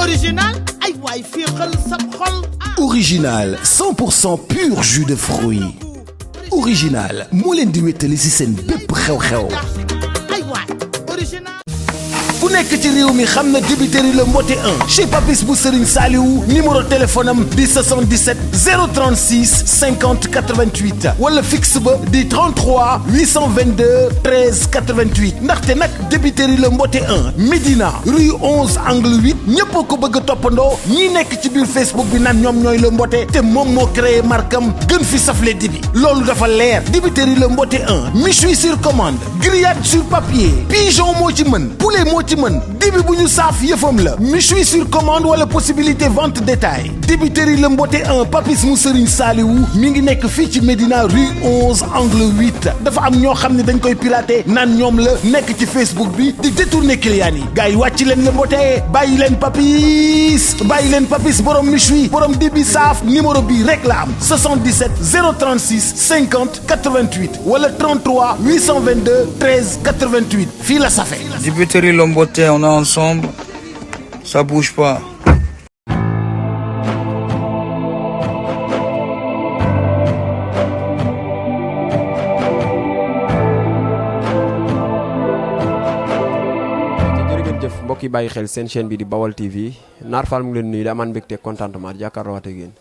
original ay waay féexal sa xol. Original 100% pur jus de fruits. Original moo leen di wéttali ci seen bépp xew-xew. ay waay original. ku nekk ci réew mi xam na débiteri le mbote 1 chez Papis bu Serigne Saliou numéro téléphone am di 77 036 50 88 wala fixe ba di 33 822 13 88 ndaxte nag débiteri le mbote 1 Médina rue 11 angle 8 ñëpp ko bëgg a toppandoo ñi nekk ci biir Facebook bi naan ñoom ñooy le mbote te moom moo créé markam gën fi safle dibi loolu dafa leer débiteri le mbote 1 méchoui sur commande grillade sur papier pigeon moo ci mën poulet moo ci mën dibi bu ñu saaf yëfam la méchoui sur commande wala possibilité vente détail débiteri le mbote 1 Papis mu Serigne Saliou mi ngi nekk fii ci Médina rue 11 angle 8 dafa am ñoo xam ne dañ koy pirater naan ñoom la nekk ci Facebook bi di détourner clients yi gars yi wàcc leen le mbote bàyyi leen Papis borom méchoui borom dibi saaf numéro bi rek la am 77 036 50 88 wala 33 822 13 88 fii la safe. Dibiteri le mbote, on est ensemble, ça bouge pas. jërëjëf mbokk yi bàyyi xel seen chaîne bi di Bawal TV Naar Fall mu ngi leen nuyu di amaan mbégte contentement di jàkkaarloo ak yéen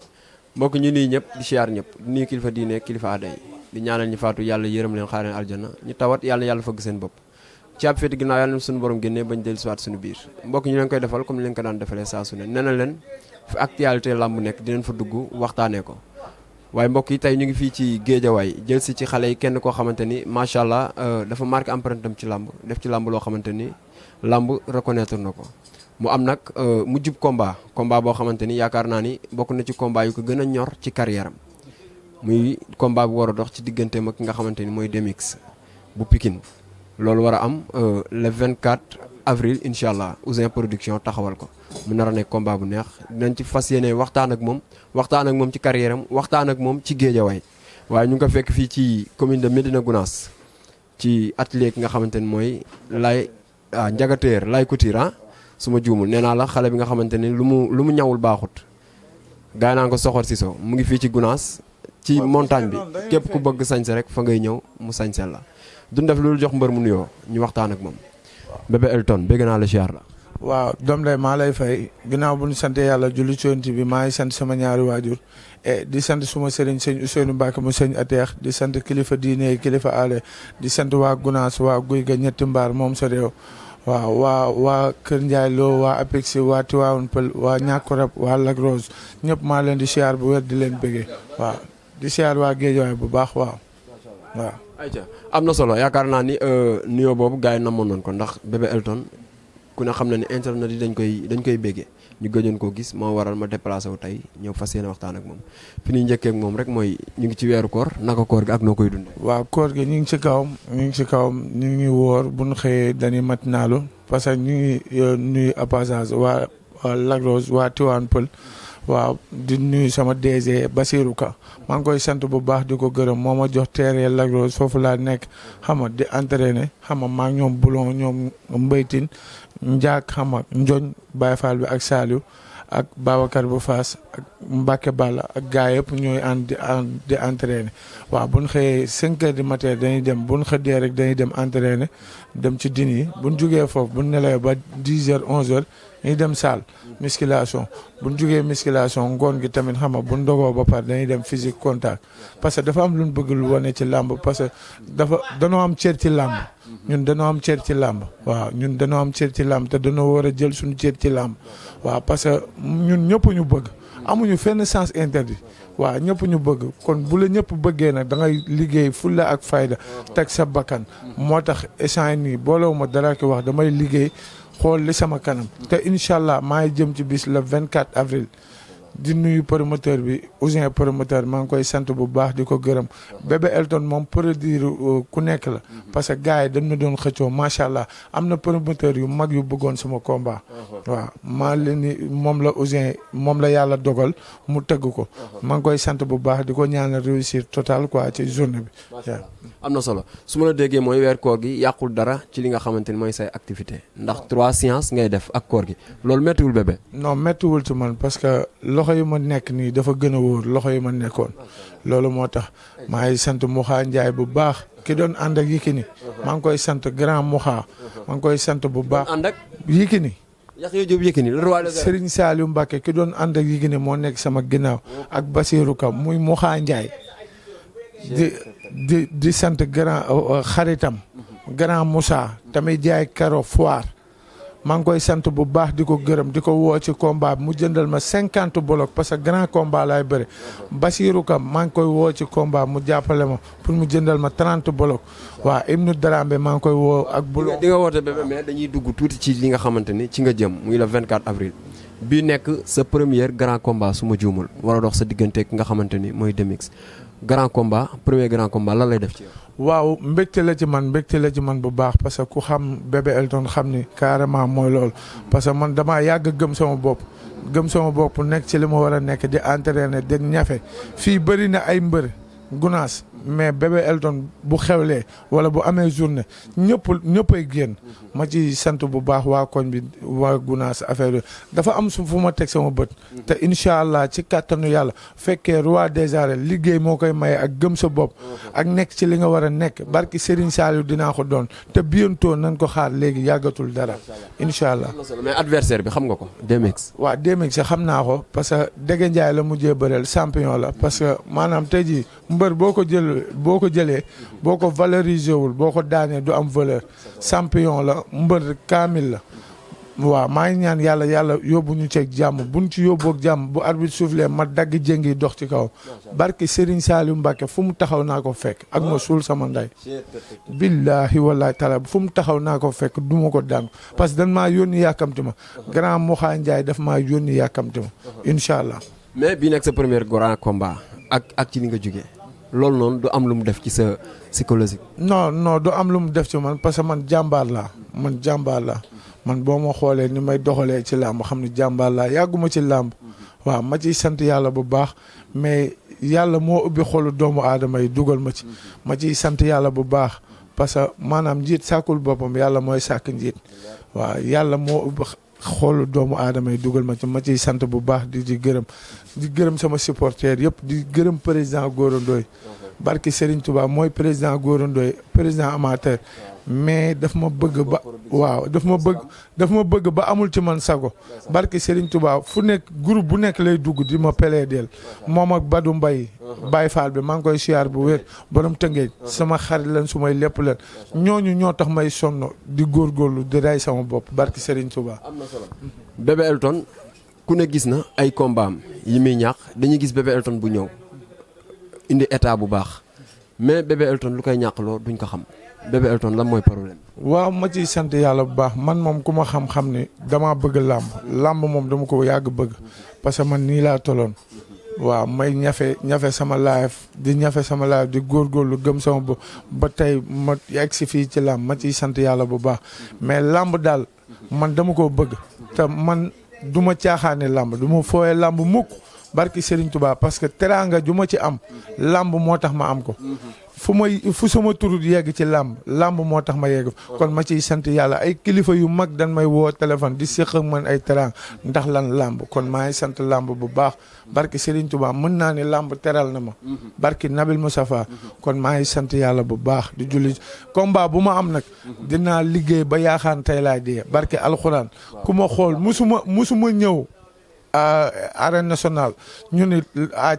mbokk ñu nuyu ñëpp di siyaar ñëpp di nuyu kilifa diine kilifa aada yi di ñaanal ñu faatu yàlla yërëm leen xaar leen aljana ñu tawat yàlla fëgg seen bopp ci ab féeti ginnaaw yàlla na suñu borom génnee bañ dellu siwaat suñu biir mbokk ñu leen koy defal comme ni leen ko daan defalee saa su ne nee na leen fi actualité làmb nekk dinañ fa dugg waxtaanee ko waaye mbokk yi tey ñu ngi fii ci Géejawaay jël si ci xale yi kenn koo xamante ni macha allah dafa marqué empreinte am ci làmb def ci làmb loo xamante ni làmb reconnaître na ko mu am nag mu jub combat boo xamante ni yaakaar naa ni bokk na ci combat yu ko gën a ñor ci carrière am muy combat bu war a dox ci digganteem ak ki nga xamante ni mooy Demix bu Pikine loolu war a am le 24 avril incha allah Ouzin Production taxawal ko mu nar a nekk combat bu neex dinañ ci fas yéene waxtaan ak moom ci carrière am waxtaan ak moom ci Géejawaay waaye ñu ngi ko fekk fii ci commune de Médina Gounass ci atelier ki nga xamante ni mooy njagateer Lay Couture su ma juumul nee naa la xale bi nga xamante ni lu mu ñawul baaxut gaay naa ko soxor si so mu ngi fii ci Gounass ci montagne bi képp ku bëgg sañse rek fa ngay ñëw mu sañsel la duñ def loolu jox mbër mu nuyoo ñu waxtaan ak moom Bébé Elton bëgg naa la siyaar la waaw doom day maa lay fay ginnaaw bu ñu sant yàlla julli ci Yonent bi maa ngi sant sama ñaari waajur di sant suma sëriñ sëñ Ousseynou Mbacke mu sëñ Ateex di sant kilifa diine kilifa aale di sant waa Gounass waa Guy ga ñetti mbaar moom sa réew waaw waa Kër Ndiaye Lo waa Apexi waa Tivaouane Pël waa Ñàkkurab waa Lac Rose ñëpp maa leen di siyaar bu wér di leen bëggee waaw di siyaar waa Géejawaay bu baax waaw. ayca am na solo yaakaar naa ni nuyoo boobu gars yi namoon nañ ko ndax Bébé Elton ku ne xam na ni internet yi dañ koy béggee ñu gëjoon koo gis moo waral ma déplacé wu tey ñëw fas yéene waxtaan ak moom fi ñuy njëkkee ak moom rek mooy ñu ngi ci weeru koor naka koor gi ak noo koy dundee. waaw koor gi ñu ngi ci kawam ñu ngi woor bu ñu xëyee dañuy matinaalu parce que ñu ngi nuyu passage waa Lac Rose waa Tivaouane Pël waaw di nuyu sama DG Basirou Ka maa ngi koy sant bu baax di ko gërëm moo ma jox terrain Lac Rose foofu laa nekk xam nga di entraîner xam nga maa ngi ñoom Boulon ñoom Mbaytin Ndiak xam nga Njoñ Baye Fall bi ak Saliou ak Babacar bu Faas ak Mbacke Balla ak gars yëpp ñooy di entraîner waaw bu ñu xëyee 5 heures du matin dañuy dem bu ñu xëddee rek dañuy dem entraîner dem ci din yi bu ñu jugee foofu bu ñu nelawee ba 10 heures 11 heures dañuy dem salle musculation bu ñu jugee musculation ngoon gi tamit xam nga bu ñu dogoo ba pare dañuy dem physique contact parce que dafa am lu ñu bëgg lu wane ci làmb parce que danoo am cër ci làmb ñun danoo am cër ci làmb waaw ñun danoo am cër ci làmb te danoo war a jël suñu cër ci làmb waaw parce que ñun ñëpp ñu bëgg amuñu fenn sens interdit waaw ñëpp ñu bëgg kon bu la ñëpp bëggee nag da ngay liggéey fulla ak fayda teg sa bakkan moo tax échange nii boolewu ma dara ki wax damay liggéey xool li sama kanam te incha allah maa ngi jëm ci bis le 24 avril di nuyu promoteur bi Ouzin promoteur maa ngi koy sant bu baax di ko gërëm bébé Elton moom produire ku nekk la parce que gars yi dañ ma doon xëccoo macha allah am na promoteur yu mag yu bëggoon sama combat waaw maa leen ni moom la Ouzin moom la yàlla dogal mu tëgg ko maa ngi koy sant bu baax di ko ñaanal réussir total quoi ci journée bi am na solo su ma la déggee mooy weer koor gi yàqul dara ci li nga xamante ni mooy say activité ndax 3 séances ngay def ak koor gi loolu méttiwul bébé. non méttiwul ci man parce que loxo yi ma nekk nii dafa gën a wóor loxo yi ma nekkoon loolu moo tax maa ngi sant Mouha Ndiaye bu baax ki doon ànd ak Yékini maa ngi koy sant grand Mouha maa ngi koy sant bu baax ànd ak Yékini Yaxya Jóob Yékini le roi des arènes. Serigne Saliou Mbacké ki doon ànd ak Yékini moo nekk sama ginnaaw ak Basirou Ka muy Mouha Ndiaye di sant grand xaritam grand Moussa tamit jaay karo foire maa ngi koy sant bu baax di ko gërëm di ko woo ci combat bi mu jëndal ma 50 bloc parce que grand combat laay bëri Basirou Ka maa ngi koy woo ci combat mu jàppale ma pour mu jëndal ma 30 bloc waaw Ibnu Darambe maa ngi koy woo ak bloc. di nga woote bébé mais dañuy dugg tuuti ci li nga xamante ni ci nga jëm muy le 24 avril bi nekk sa premier grand combat su ma juumul war a dox sa diggante ki nga xamante ni mooy Demix grand combat premier grand combat lan lay def ci yow. waaw mbégte la ci man bu baax parce que ku xam bébé Elton xam ni carrément mooy loolu parce que man damaa yàgg gëm sama bopp nekk ci li ma war a nekk di entraîner di ñafe fii bëri na ay mbër gunaas mais bébé Elton bu xewlee wala bu amee journée ñëppay génn ma ci sant bu baax waa koñ bi waa gunaas affaire dafa am fu ma teg sama bët te incha allah ci kàttanu yàlla fekkee roi des arènes liggéey moo koy maye ak gëm sa bopp ak nekk ci li nga war a nekk barki Serigne Saliou dinaa ko doon te bientôt nañ ko xaar léegi yàggatul dara incha allah. mais adversaire bi xam nga ko Demix. waaw Demix xam naa ko parce que Dégé Ndiaye la mujjee bëreel champion la parce que maanaam tey jii mbër boo ko jëlee boo ko valoriser wul boo ko daanee du am valeur champion la mbër kaamil la waaw maa ngi ñaan yàlla yóbbu ñu ceeg jàmm buñ ci yóbboog jàmm bu arbitre soufflé ma dagg jëngi dox ci kaw barki Serigne Saliou Mbacké fu mu taxaw naa ko fekk ak ma suul sama ndey billahi wallahi taala fu mu taxaw naa ko fekk du ma ko daan parce que dañ maa yónni yàkkamti ma grand Mouha Ndiaye daf maa yónni yàkkamti ma incha allah. mais bii nekk sa premier grand combat ak ci li nga jógee loolu noonu du am lu mu def ci sa psychologique. non du am lu mu def ci man parce que man jàmbaar laa man boo ma xoolee ni may doxalee ci làmb xam ne jàmbaar laa yàgguma ci làmb waaw ma ciy sant yàlla bu baax mais yàlla moo ubbi xolu doomu aadama yi dugal ma ciy sant yàlla bu baax parce que maanaam njiit sàkkul boppam yàlla mooy sàkk njiit waaw yàlla moo ubbi xoolu doomu aadama yi dugal ma ciy sant bu baax di gërëm sama supporter yëpp di gërëm président Gora Ndoye barki Serigne Touba mooy président Gora Ndoye président amateur mais daf ma bëgg ba amul ci man sago barki Serigne Touba fu nekk groupe bu nekk lay dugg di ma plaider moom ak Badou Mbaye Baye Fall bi maa ngi koy siyaar bu wér borom tëngeej sama xarit leen su may lépp leen ñooñu ñoo tax may sonn di góorgóorlu di ray sama bopp barki Serigne Touba. am na solo bébé Elton ku ne gis na ay combat am yi muy ñàkk dañuy gis bébé Elton bu ñëw indi état bu baax mais bébé Elton lu koy ñàkkloo duñ ko xam bébé Elton lan mooy problème. waaw ma ciy sant yàlla bu baax man moom ku ma xam-xam ni damaa bëgg làmb moom dama ko yàgg bëgg parce que man nii laa toloon waaw may ñafe sama life di góorgóorlu gëm sama bopp ba tey ma yegg si fii ci làmb ma ciy sant yàlla bu baax mais làmb daal man dama ko bëgg te man du ma caaxaane làmb du ma fooyee làmb mukk barki Serigne Touba parce que teraanga ju ma ci am làmb moo tax ma am ko fu sama turut yegg ci làmb moo tax ma yegg kon ma ciy sant yàlla ay kilifa yu mag dañ may woo téléphone di séq ak man ay teraanga ndax lan làmb kon maa ngi sant làmb bu baax barki Serigne Touba mën naa ne làmb teral na ma barki Nabil Moustapha kon maa ngi sant yàlla bu baax di julli combat bu ma am nag dinaa liggéey ba yaakaar tey laay dee barki alxuraan ku ma xool musuma ñëw arène nationale ñu ni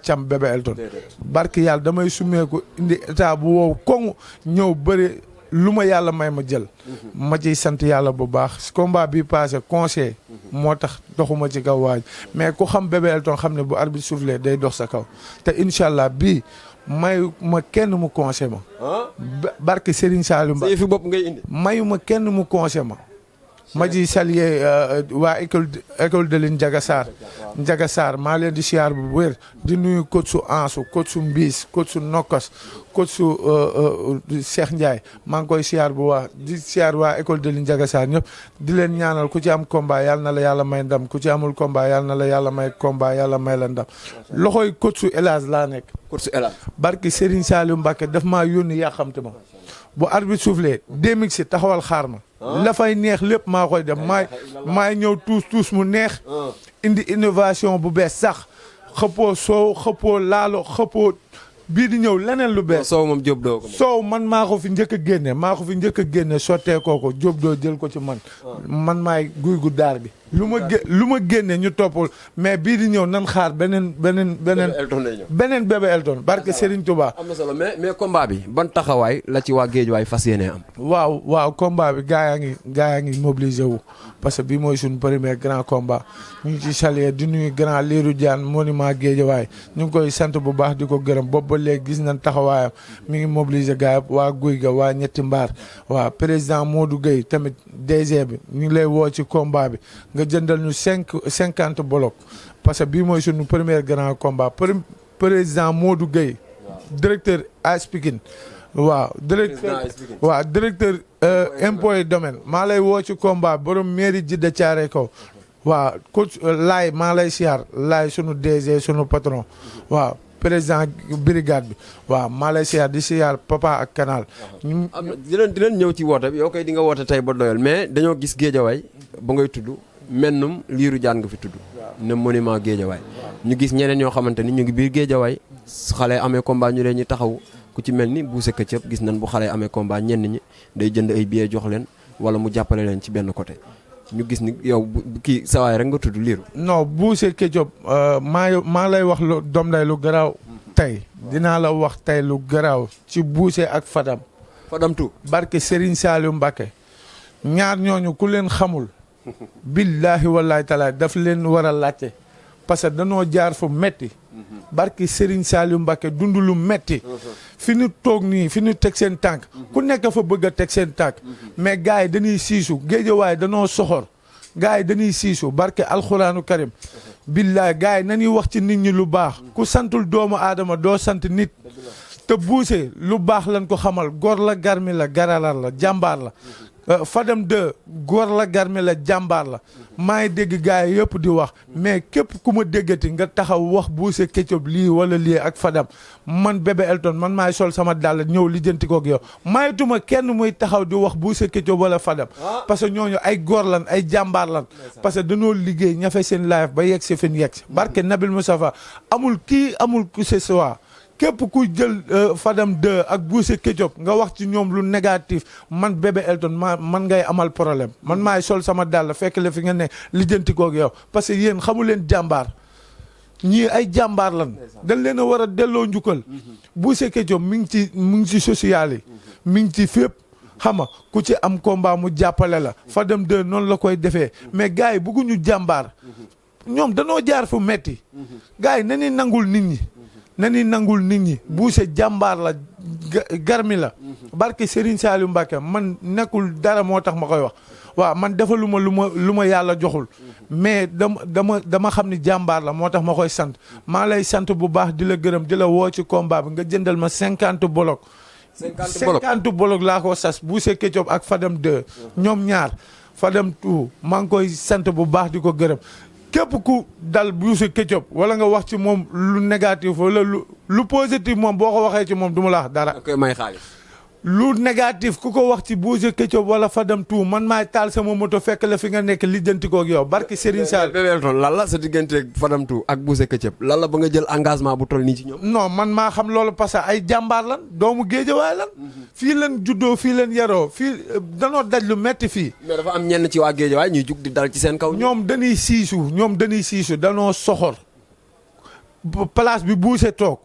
cam bébé Elton barki yàlla damay sumeeku indi état bu wow koŋ ñëw bëri lu ma yàlla may ma jël ma ciy sant yàlla bu baax combat bi passé conseil moo tax doxuma ci kaw waaj mais ku xam bébé Elton xam ne bu arbitre soufflé day dox sa kaw te incha allah bii mayu ma kenn mu conseil ma barki Serigne Saliou Mbacké fi bopp ngay indi mayu ma kenn mu conseil ma ma ji saluer waa école de line Ndiaga Sarr maa leen di siyaar bu wér di nuyu coach su Ansu coach su Mbiis coach su Nokos coach su Cheikh Ndiaye maa ngi koy siyaar bu wax di siyaar waa école de line Ndiaga Sarr ñëpp di leen ñaanal ku ci am combat yàlla na la yàlla may ndam ku ci amul combat yàlla na la yàlla may combat yàlla may la ndam loxoy coach su El Hadj laa nekk. coach su El Hadj. barki Serigne Saliou Mbacke daf maa yónni yàqamte ma bu arbitre soufflé démig si taxawal xaar ma. la fay neex lépp maa koy def maay ñëw tuus mu neex. indi innovation bu bees sax xëppoo soow xëppoo laalo xëppoo bii di ñëw leneen lu bees. soow moom Diop doo ko. soow man maa ko fi njëkk a génne sottee kooko Diop doo jël ko ci man. man maay guy gu daar bi. lu ma génne ñu toppul mais bii di ñëw nan xaar beneen. beneen bébé Elton barke Serigne Touba. am na solo mais combat bi ban taxawaay la ci waa Géejawaay fas yéenee am. waaw combat bi gaa yaa ngi mobilisé wu parce que bii mooy suñu premier grand combat ñu ngi ci saluer di nuyu grand Lirou Diane monument Géejawaay ñu ngi koy sant bu baax di ko gërëm boobu ba léegi gis nañ taxawaayam mi ngi mobilisé gaa yëpp waa Guy ga waa ñetti mbaar waa président Modou Gueye tamit DG bi ñu ngi lay woo ci combat bi nga jëndal ñu 50 bloc parce que bii mooy suñu premier grand combat président Modou Gueye directeur AS Pikine waaw directeur impôt et domaine maa lay woo ci combat borom mairie Jidda Thiaroye Kaw waaw coach laay maa lay siyaar laay sunu DG sunu patron waaw président brigade bi waaw maa lay siyaar di siyaar papa ak canal. dinañ ñëw ci woote bi yow koy di nga woote tey ba doyal mais dañoo gis Géejawaay ba ngay tudd mennum Lirou Diane nga fi tudd. ne monument Géejawaay ñu gis ñeneen ñoo xamante ni ñu ngi biir Géejawaay xale amee combat ñu leen ñi taxaw ku ci mel ni Bousse Ketchup gis nañ bu xale amee combat ñenn ñi day jënd ay billets jox leen wala mu jàppale leen ci benn côté ñu gis ni yow kii sawaay rek nga tudd Lirou. non Bousse Ketchup maa lay wax lu doom day lu garaaw tey dinaa la wax tey lu garaaw ci Bousse ak Fadam tout barke Serigne Saliou Mbacké ñaar ñooñu ku leen xamul billahi wallahi taala daf leen war a laajte parce que danoo jaar fu metti barki Serigne Saliou Mbacké dund lu metti fi ñu toog nii fi ñu teg seen tànk ku nekk fa bëgg a teg seen tànk mais gars yi dañuy siisu Géejawaay danoo soxor gars yi dañuy siisu barke alxuraanu karim billahi gars yi nañuy wax ci nit ñi lu baax ku santul doomu aadama doo sant nit te Bousse lu baax lañ ko xamal góor la garmi la garalar la jàmbaar la Fadam 2 góor la garmi la jàmbaar la maa ngi dégg gars yi yëpp di wax mais képp ku ma déggati nga taxaw wax Bousse Ketchup lii wala lii ak Fadam man bébé Elton man maay sol sama dàll ñëw lijjanti koog yow maytuma kenn muy taxaw di wax Bousse Ketchup wala Fadam parce que ñooñu ay góor lan ay jàmbaar lan parce que dañoo liggéey ñafe seen life ba yegg si fi ñu yegg si barke Nabil Moustapha amul kii amul ku ce soit képp ku jël Fadam 2 ak Bousse Ketchup nga wax ci ñoom lu négatif man bébé Elton man ngay amal problème man maay sol sama dàll fekk la fi nga ne lijjanti koog yow parce que yéen xamu leen jàmbaar ñii ay jàmbaar lan dañ leen a war a delloo njukkal Bousse Ketchup mi ngi ci social yi mi ngi ci fépp xam nga ku ci am combat mu jàppale la Fadam 2 noonu la koy defee mais gars yi bëgguñu jàmbaar ñoom danoo jaar fu metti gars yi nañuy nangul nit ñi Bousse jàmbaar la garmi la barke Serigne Saliou Mbacké man nekkul dara moo tax ma koy wax waaw man defaluma lu ma yàlla joxul mais dama xam ni jàmbaar la moo tax ma koy sant maa lay sant bu baax di la gërëm di la woo ci combat bi nga jëndal ma 50 bolok 50 bolok laa ko sas Bousse Ketchup ak Fadam 2 ñoom ñaar Fadam tout maa ngi koy sant bu baax di ko gërëm képp ku dal Bousse Ketchup wala nga wax ci moom lu négatif wala lu positif moom boo ko waxee ci moom du ma la wax dara. ok may xaalis. lu négatif ku ko wax ci Bousse Ketchup wala Fadam tout man maay taal sama moto fekk la fi nga nekk lijjanti koog yow barki Serigne Sall. bébé Elton lan la sa diggante Fadam tout ak Bousse Ketchup lan la ba nga jël engagement bu toll nii ci ñoom. non man maa xam loolu parce que ay jàmbaar lan doomu Géejawaay lan. fii leen juddoo fii leen yaroo fii danoo daj lu metti fii. mais dafa am ñenn ci waa Géejawaay ñuy jug di dal ci seen kaw. ñoom dañuy siisu danoo soxor place bi Bousse toog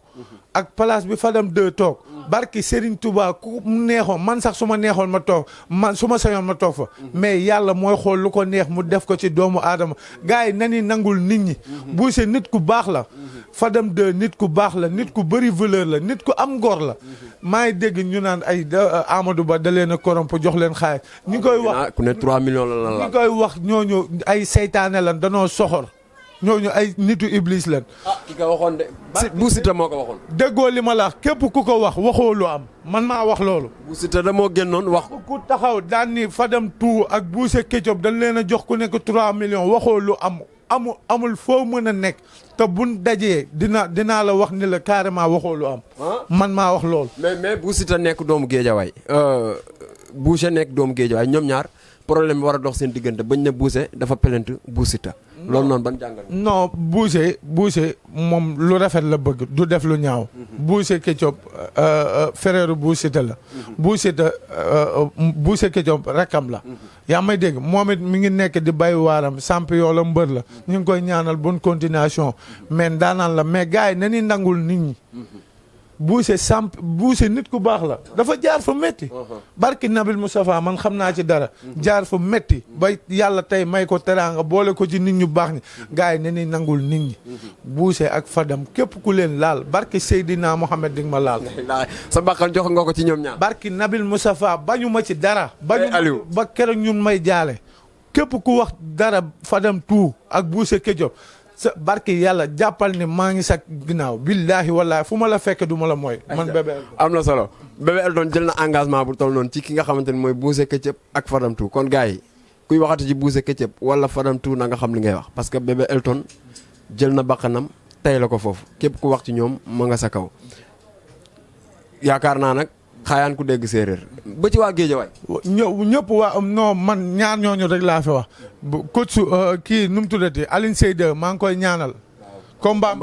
ak place bi Fadam 2 toog barki Serigne Touba ku mu neexoon man sax su ma neexoon ma toog man su ma sañoon ma toog fa mais yàlla mooy xool lu ko neex mu def ko ci doomu aadama gars yi nani nangul nit ñi Boucher nit ku baax la Fadam 2 nit ku baax la nit ku bëri valeur la nit ku am ngor la maa ngi dégg ñu naan ay Amadou Ba da leen a corrompre jox leen xaalis ñi koy wax ku ne 3 millions la ñi koy wax ñooñu ay seytaane lan danoo soxor ñooñu ay nitu iblis lan ki ko waxoon de Bou Siteu moo ko waxoon déggoo li ma la wax képp ku ko wax waxoo lu am man maa wax loolu Bou Siteu da moo génnoon wax ku taxaw daan ni Fadam tout ak Boucher Ketchup dañ leen a jox ku nekk 3 millions waxoo lu amul foo mën a nekk te buñ dajee dinaa la wax ni la carrément waxoo lu am man maa wax loolu mais Bou Siteu nekk doomu Géejawaay Boucher nekk doomu Géejawaay ñoom ñaar problème bi war a dox seen diggante bañ ne Boucher dafa plainte Bou Siteu loolu noonu ban jàngal non Boucher moom lu rafet la bëgg du def lu ñaaw Boucher Ketchup frère Bou Siteu la Boucher Ketchup rakkam la yaa may dégg moom it mi ngi nekk di bay waaram champion la mbër la ñu ngi koy ñaanal bonne continuation mais daanaan la mais gars yi na ni nangul nit ñi Boucher nit ku baax la dafa jaar fa métti barki Nabil Moustapha man xam naa ci dara jaar fa métti ba yàlla tey may ko teraanga boole ko ci nit ñu baax ñi gars yi ne ni nangul nit ñi Boucher ak Fadam képp ku leen laal barki Seydina Mohamed di nga ma laal sa bakkan jox nga ko ci ñoom ñaar barki Nabil Moustapha bañu ma ci dara bañu ba keroog ñun may jaale képp ku wax dara Fadam tout ak Boucher Ketchup sa barki yàlla jàppal ne maa ngi sa ginnaaw billaahi wallaahi fu ma la fekk du ma la mooy man Bébé Elton am na solo Bébé Elton jël na engagement bu toll noonu ci ki nga xamante ni mooy Boucher Ketchup ak Fadam tout kon gars yi kuy waxati ci Boucher Ketchup wala Fadam tout na nga xam li ngay wax parce que Bébé Elton jël na bakkanam tey la ko foofu képp ku wax ci ñoom ma nga sa kaw yaakaar naa nag xaayaan ku dégg séeréer ba ci waa Géejawaay ñëpp waa non man ñaar ñooñu rek laa fi wax coach kii nu mu tuddati Alioune Seyde maa ngi koy ñaanal combat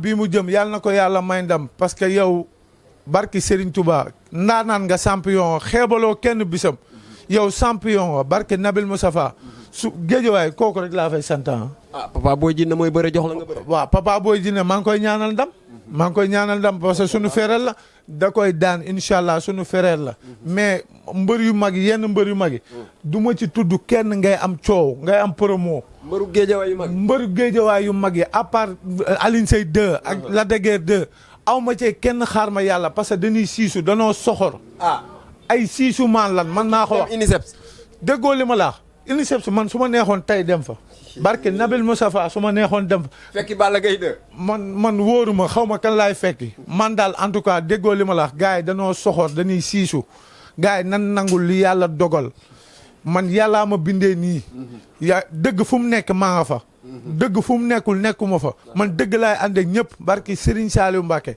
bii mu jëm yàlla na ko yàlla may ndam parce que yow barki Serigne Touba ndaanaan nga champion xeebaloo kenn bisam yow champion nga barki Nabil Moustapha su Géejawaay kooku rek laa fay sant Papa Boy Djiné mooy bëre jox la nga bëre waaw Papa Boy Djiné maa ngi koy ñaanal ndam parce que sunu frère la da koy daan incha allah sunu frère la mais mbër yu mag yi yenn mbër yu mag yi du ma ci tudd kenn ngay am coow ngay am promo mbëru géejawaay yu mag yi à part Alioune Seye 2 ak Lac de Guiers 2 aw ma cee kenn xaar ma yàlla parce que dañuy siisu danoo soxor ay siisu maan lan man naa ko wax UNICEF déggoo li ma laax UNICEF man su ma neexoon tey dem fa barke Nabil Moustapha su ma neexoon dem fa fekki Balla Gaye 2 man wóoruma xaw ma kan laay fekki man daal en tout cas déggoo li ma la wax gars yi danoo soxor dañuy siisu gars yi nan nangul li yàlla dogal man yàllaa ma bindee nii dëgg fu mu nekk maa nga fa dëgg fu mu nekkul nekkuma fa man dëgg laay ànd ak ñëpp barki Serigne Saliou Mbacké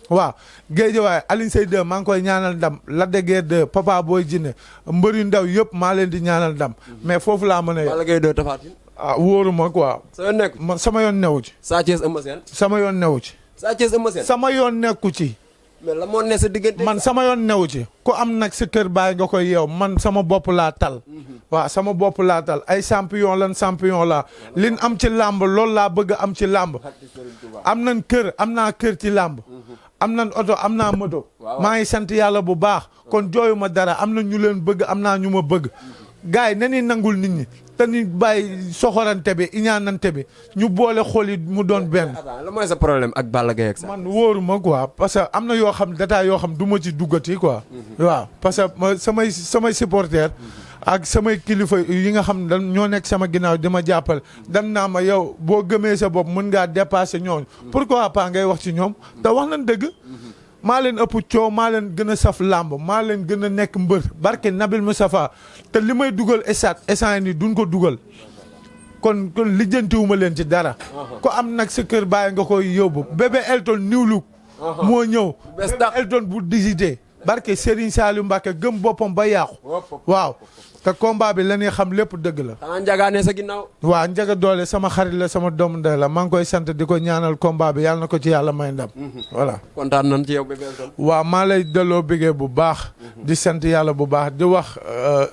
waaw Géejawaay Alioune Seye 2 maa ngi koy ñaanal ndam Lac de Guiers 2 Papa Boy Djiné mbër yu ndaw yëpp maa leen di ñaanal ndam mais foofu laa mën a Balla Gaye 2 Tapha Tine wóoruma quoi sa yoon nekk man sama yoon newu ci Sa Thiès Eumeu Sène sama yoon newu ci Sa Thiès Eumeu Sène sama yoon nekku ci mais la moo ne sa diggante man sama yoon newu ci ku am nag sa kër baay nga koy yeew man sama bopp laa tal waaw sama bopp laa tal ay champion la lin am ci làmb loolu laa bëgg am ci làmb am nañ kër am naa kër ci làmb am nañ oto am naa moto maa ngi sant yàlla bu baax kon jooyu ma dara am na ñu leen bëgg am naa ñu ma bëgg gars yi na ni nangul nit ñi te ni bàyyi soxorante bi iñaanante bi ñu boole xol yi mu doon benn. la mooy sa problème ak Balla Gaye ak sa man wóoruma quoi parce que am na yoo xam détail yoo xam du ma ci duggati quoi. waaw parce que samay supporter ak samay kilifa yi nga xam ne ñoo nekk sama ginnaaw di ma jàppale dem naa ma yow boo gëmee sa bopp mën ngaa dépasser ñooñu. pourquoi pas ngay wax ci ñoom te wax nañ dëgg. maa leen ëpp coow maa leen gën a saf làmb maa leen gën a nekk mbër barke Nabil Moustapha te li may dugal essange ni duñ ko dugal kon lijjantiwuma leen ci dara ko am nag sa kër bàyyi nga koy yóbbu Bébé Elton New Look moo ñëw Bébé Elton bu digité barke Serigne Saliou Mbacké gëm boppam ba yàqu waaw te combat bi la ñuy xam lépp dëgg la. xanaa njagaane sa ginnaaw. waaw njaga doole sama xarit la sama doomu ndey la maa ngi koy sant di ko ñaanal combat bi yàlla na ko ci yàlla may ndam. voilà kontaan nañ ci yow Bébé Elton. waaw maa lay delloo bégee bu baax. di sant yàlla bu baax di wax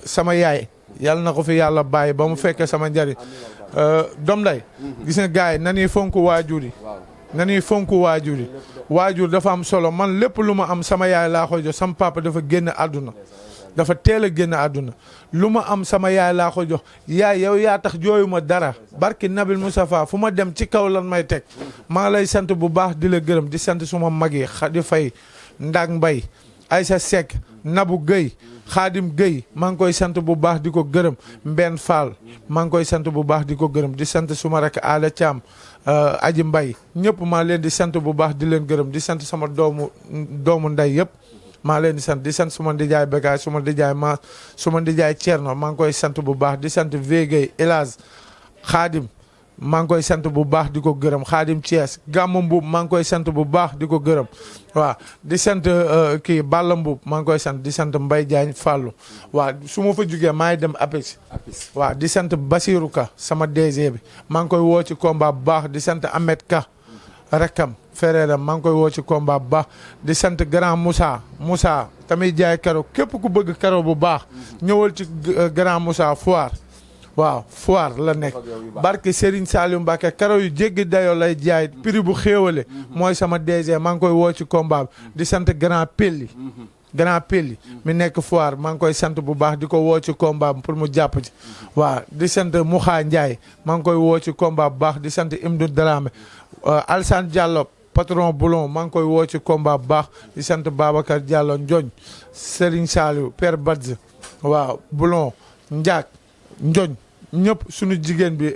sama yaay. yàlla na ko fi yàlla bàyyi ba mu fekkee sama njariñ. doom day gis nga gars yi nañuy fonk waajur yi. nañuy fonk waajur yi waajur dafa am solo man lépp lu ma am sama yaay laa koy jox sama papa dafa génn àdduna dafa teel a génn àdduna lu ma am sama yaay laa ko jox yaay yow yaa tax jooyu ma dara barki Nabil Moustapha fu ma dem ci kaw lan may teg maa lay sant bu baax di la gërëm di sant suma mag yi Xadi Fay Ndak Mbay Aysa Seck Nabu Guèye Xaadim Guèye maa ngi koy sant bu baax di ko gërëm Mbenn Fall maa ngi koy sant bu baax di ko gërëm di sant suma rek Aada Thiam Aji Mbay ñëpp maa leen di sant bu baax di leen gërëm di sant sama doomu nday yëpp maa leen di sant suma ndijaay Bekaay suma ndijaay Thierno maa ngi koy sant bu baax di sant Végay Elage Xaadim maa ngi koy sant bu baax di ko gërëm Xaadim Thiès Gàmmu Mbuub maa ngi koy sant bu baax di ko gërëm waaw di sant kii Balla Mbuub maa ngi koy sant di sant Mbay Jaañ Fàllu waaw su ma fa jugee maa ngi dem Apix waaw di sant Basiru Ka sama DG bi maa ngi koy woo ci combat bu baax di sant Ahmed Ka rekkam frère maa ngi koy woo ci combat bu baax di sant grand Moussa tamit jaay karo képp ku bëgg karo bu baax ñëwal ci grand Moussa Foire waaw Foire la nekk barke Serigne Saliou Mbacke karo yu jéggi dayoo lay jaay prix bu xéewale mooy sama DG maa ngi koy woo ci combat bi di sant grand Pelli mi nekk Foire maa ngi koy sant bu baax di ko woo ci combat pour mu jàpp ci waaw di sant Mouxa Ndiaye maa ngi koy woo ci combat bu baax di sant Imdou Dramé Alsane Diallo patron boulon maa ngi koy woo ci combat bu baax di sant Babacar Diallo Ndioñ Serigne Saliou Père Badz waaw boulon Ndiak Ndioñ ñëpp suñu jigéen bi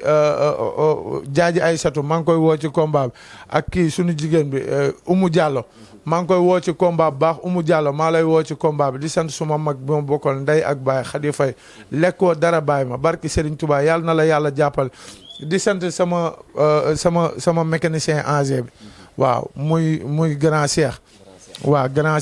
Jaaji Aysatu maa ngi koy woo ci combat bi ak kii suñu jigéen bi Oumou Diallo maa ngi koy woo ci combat bu baax Oumou Diallo maa lay woo ci combat bi di sant suma mag bi ma bokkal ndey ak baay Xadi Fay lekkoo dara baay ma barki Serigne Touba yàlla na la yàlla jàppal di sant sama mécanicien engin bi waaw muy grand Cheikh waaw grand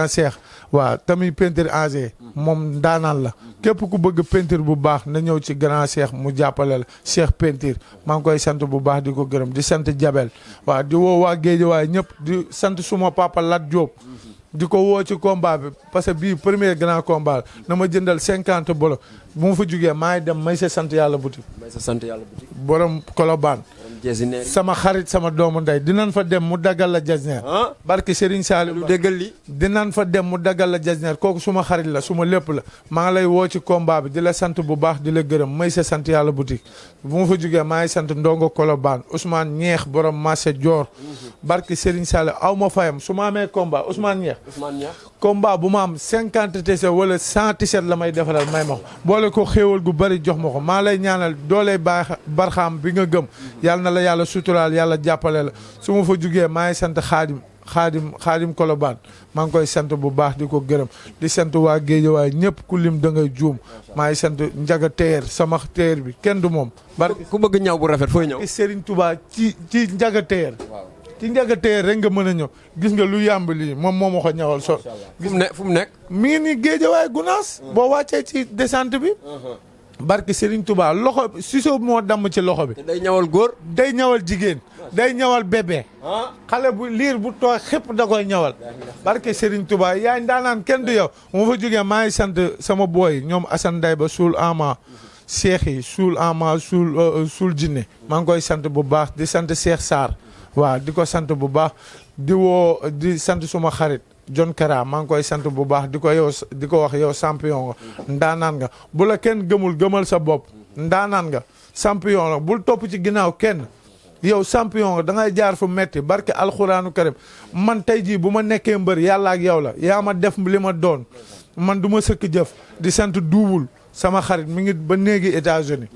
Cheikh waaw tamit peinture engin moom daanaan la képp ku bëgg peinture bu baax na ñëw ci grand Cheikh mu jàppale la Cheikh peinture maa ngi koy sant bu baax di ko gërëm di sant Jabel waaw di woo waa Géejawaay ñëpp di sant suma papa Lat Diop di ko woo ci combat bi parce que bii premier grand combat na ma jëndal 50 bolo bu ma fa jugee maa ngi dem may sa sant yàlla boutique borom Colobane sama xarit sama doomu ndey dinañ fa dem mu daggal la jasneer barki Serigne Saliou lu déggal li dinañ fa dem mu daggal la jasneer kooku suma xarit la suma lépp la maa ngi lay woo ci combat bi di la sant bu baax di la gërëm may sa sant yàlla boutique bu ma fa jugee maa ngi sant ndongo Colobane Ousmane Ñeex borom marché Dior barki Serigne Saliou aw ma fayam su ma amee combat Ousmane Ñeex combat bu ma am 50 tese wala 100 tiset la may defaral may ma ko boole ko xéewal gu bari jox ma ko maa lay ñaanal dooley barxaam bi nga gëm yàlla na la yàlla suturaal yàlla jàppale la su ma fa jugee maa ngi sant xaadim Colobane maa ngi koy sant bu baax di ko gërëm di sant waa Géejawaay ñëpp ku lim da ngay juum maa ngi sant Njaga Teer sama teer bi kenn du moom barke ku bëgg ñaw bu rafet fooy ñëw Serigne Touba ci Njaga Teer ci Njaga Teer rek nga mën a ñëw gis nga lu yàmb lii moom moo ma ko ñawal so fu mu nekk mi ngi ni Géejawaay Gunaas boo wàccee ci descente bi barke Serigne Touba loxo siso moo damm ci loxo bi day ñawal góor day ñawal jigéen day ñawal bébé xale bu liir bu tooy xëpp da koy ñawal barke Serigne Touba yaay ndaanaan kenn du yow moo fa jógee maa ngi sant sama booy ñoom Assane Nday ba suul ama Cheikh yi suul ama suul jinne maa ngi koy sant bu baax di sant Cheikh Sarr waaw di ko sant bu baax di sant suma xarit John Kara maa ngi koy sant bu baax di ko wax yow champion nga ndaanaan nga bu la kenn gëmal sa bopp ndaanaan nga champion nga bul topp ci ginnaaw kenn yow champion nga da ngay jaar fu metti barke alxuraanu karim man tey jii bu ma nekkee mbër yàlla ak yow la yaa ma def li ma doon man du ma sëkk jëf di sant duubul sama xarit mi ngi ba néegi États-Unis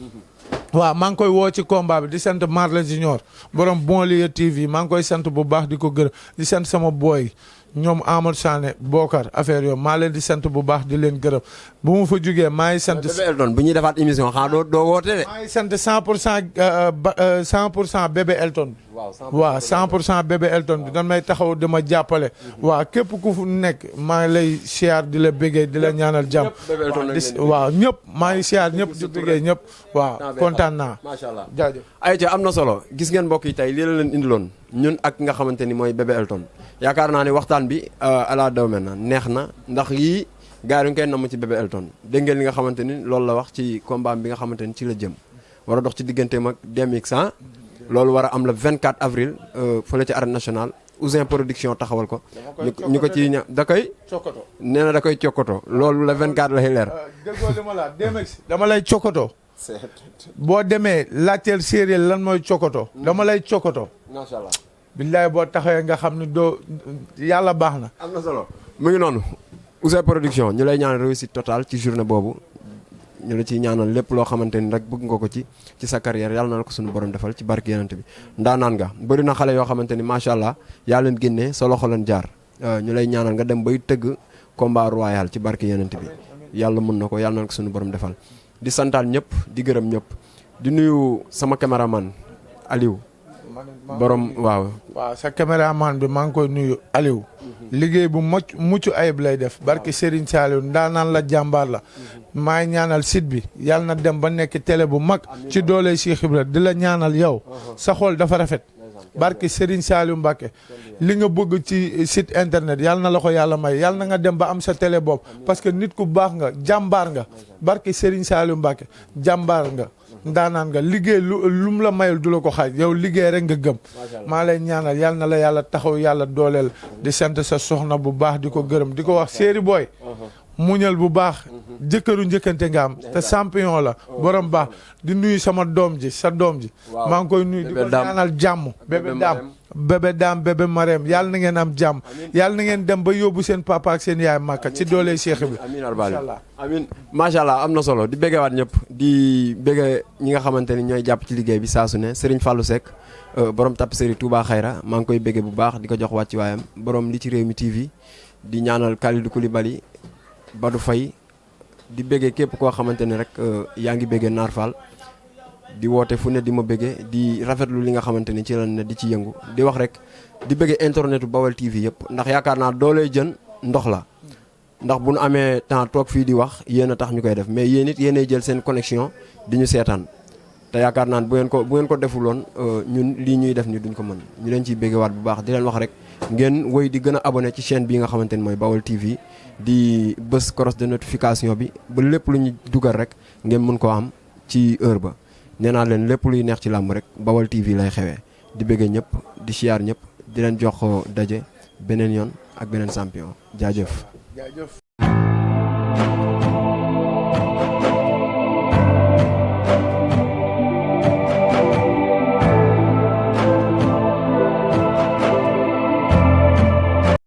waaw maa ngi koy woo ci combat bi di sant Marle Junior borom Bon Lieu TV maa ngi koy sant bu baax di ko gërëm di sant sama boy ñoom Amadou Sané Bokar affaire yooyu maa leen di sant bu baax di leen gërëm bu ma fa jugee maa ngi sant. Bébé Elton bu ñuy defaat émission xanaa doo woote de. maa ngi sant 100% Bébé Elton. waaw 100% Bébé Elton bi dañ may taxaw di ma jàppale. waaw képp ku fu nekk maa ngi lay siyaar di la bëggee di la ñaanal jàmm. waaw ñëpp maa ngi siyaar ñëpp di bëggee ñëpp. waaw kontaan naa. macha allah jaajëf. ayca am na solo gis ngeen mbokk yi tey lii la leen indiloon ñun ak nga xamante ni mooy Bébé Elton yaakaar naa ne waxtaan bi ala daw mel na neex na ndax yii gars yi ñu koy namm ci Bébé Elton dégg ngeen li nga xamante ni loolu la wax ci combat bi nga xamante ni ci la jëm war a dox ci digganteem ak DMX loolu war a am le 24 avril fële ci arène nationale Ouzin production taxawal ko. ñu ko ci da koy. cokkoto nee na da koy cokkoto loolu le 24 lay leer. déggoo li ma la DMX dama lay cokkoto. boo demee laajteel séeréer lan mooy cokkoto. dama lay cokkoto. macha allah. billaay boo taxawee nga xam ne doo yàlla baax na. am na solo mu ngi noonu Ouzin production ñu lay ñaanal réussite totale ci journée boobu ñu la ciy ñaanal lépp loo xamante ni rek bëgg nga ko ci sa carrière yàlla na la ko suñu borom defal ci barke yenante bi ndaanaan nga bëri na xale yoo xamante ni macha allah yaa leen génnee sa loxo leen jaar ñu lay ñaanal nga dem bay tëgg combat royal ci barke yenante bi yàlla mën na ko yàlla na la ko suñu borom defal di santaan ñëpp di gërëm ñëpp di nuyu sama caméraman Aliou borom waaw sa caméraman bi maa ngi koy nuyu Aliou liggéey bu mucc ayib lay def barki Serigne Saliou ndaanaan la jàmbaar la maay ñaanal site bi yàlla na dem ba nekk télé bu mag ci doole Cheikh Ibra di la ñaanal yow sa xol dafa rafet barki Serigne Saliou Mbacké li nga bëgg ci site internet yàlla na la ko yàlla may yàlla na nga dem ba am sa télé bopp parce que nit ku baax nga jàmbaar nga barki Serigne Saliou Mbacké jàmbaar nga ndaanaan nga liggéey lu mu la mayul du la ko xaaj yow liggéey rek nga gëm maa lay ñaanal yàlla na la yàlla taxaw yàlla dooleel di sant sa soxna bu baax di ko gërëm di ko wax séeri booy muñal bu baax jëkkëru njëkkante nga am te champion la borom baax di nuyu sama doom ji sa doom ji maa ngi koy nuyu di ko ñaanal jàmm bébé daam bébé mareem yàlla na ngeen am jàmm yàlla na ngeen dem ba yóbbu seen papa ak seen yaay màkka ci doole Cheikh bi amiin macha allah am na solo di béggewaat ñëpp di bégge ñi nga xamante ni ñooy jàpp ci liggéey bi saa su ne Serigne Fallou Seck borom tapisserie Touba Xayra maa ngi koy bégge bu baax di ko jox wàcci waayam borom li ci réew mi TV di ñaanal Kalidou Koulibaly Badou Faye di bégge képp koo xamante ne rek yaa ngi bégge Naar Fall di woote fu ne di ma bégge di rafetlu li nga xamante ni ci la ne di ci yëngu di wax rek di bégge internetu Bawal TV yëpp ndax yaakaar naa dooley jën ndox la ndax bu nu amee temps toog fii di wax yéen a tax ñu koy def mais yéen it yéenay jël seen connexion di ñu seetaan te yaakaar naa bu ngeen ko defuloon ñun lii ñuy def ni duñ ko mën ñu leen ciy béggewaat bu baax di leen wax rek ngeen woy di gën a abonné ci chaîne bii nga xamante ni mooy Bawal TV di bës cloche de notification bi ba lépp lu ñu dugal rek ngeen mën koo am ci heure ba nee naa leen lépp luy neex ci làmb rek Bawal TV lay xewee di bëggee ñëpp di siyaar ñëpp di leen jox daje beneen yoon ak beneen champion jaajëf